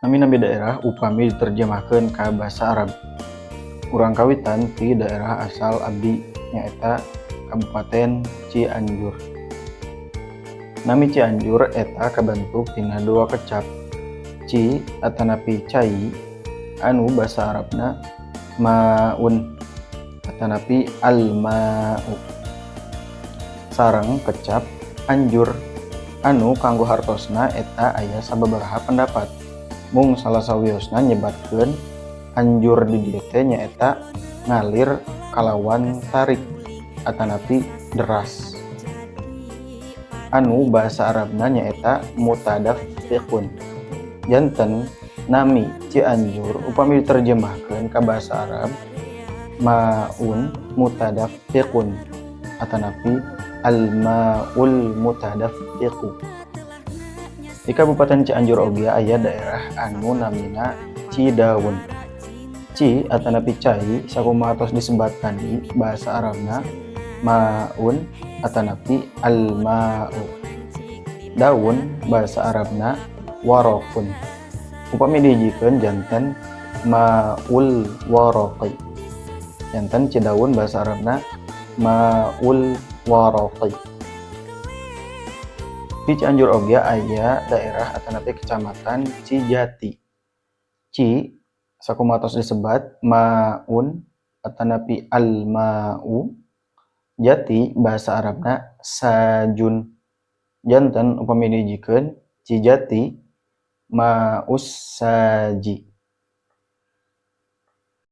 Nami-nami daerah upami diterjemahkeun ka basa Arab. Urang kawitan ti daerah asal abdi nyaeta Kabupaten Cianjur. Nami Cianjur eta kabentuk tina dua kecap, ci atanapi cai anu basa Arabna maun atanapi al-ma'u sareng kecap anjur anu kanggo hartosna eta aya sababaraha pendapat. Mung salah sawiosna nyebatkeun anjur di dieu teh nyaeta ngalir kalawan tarik atanapi deras anu basa Arabna nyaeta mutadaffiqun. Janten nami Cianjur upami diterjemahkeun ka basa Arab maun mutadaffiqun atanapi al-maul mutadaffiqu. Di Kabupaten Cianjur oge aya daerah anu namina Cidaun. Ci atanapi cai sakumaha tos disebat tadi bahasa Arabna maun atanapi al-ma'u. Daun bahasa Arabna waraqun. Upami dihijikeun janten maul waraqi. Janten Cidaun bahasa Arabna maul waraqi. Di Cianjur oge aya daerah atanapi kecamatan Cijati. Ci sakumaha tos disebat maun atanapi al-ma'u. Jati bahasa Arabna sajun. Janten upami dihijikeun Cijati ma'us saji.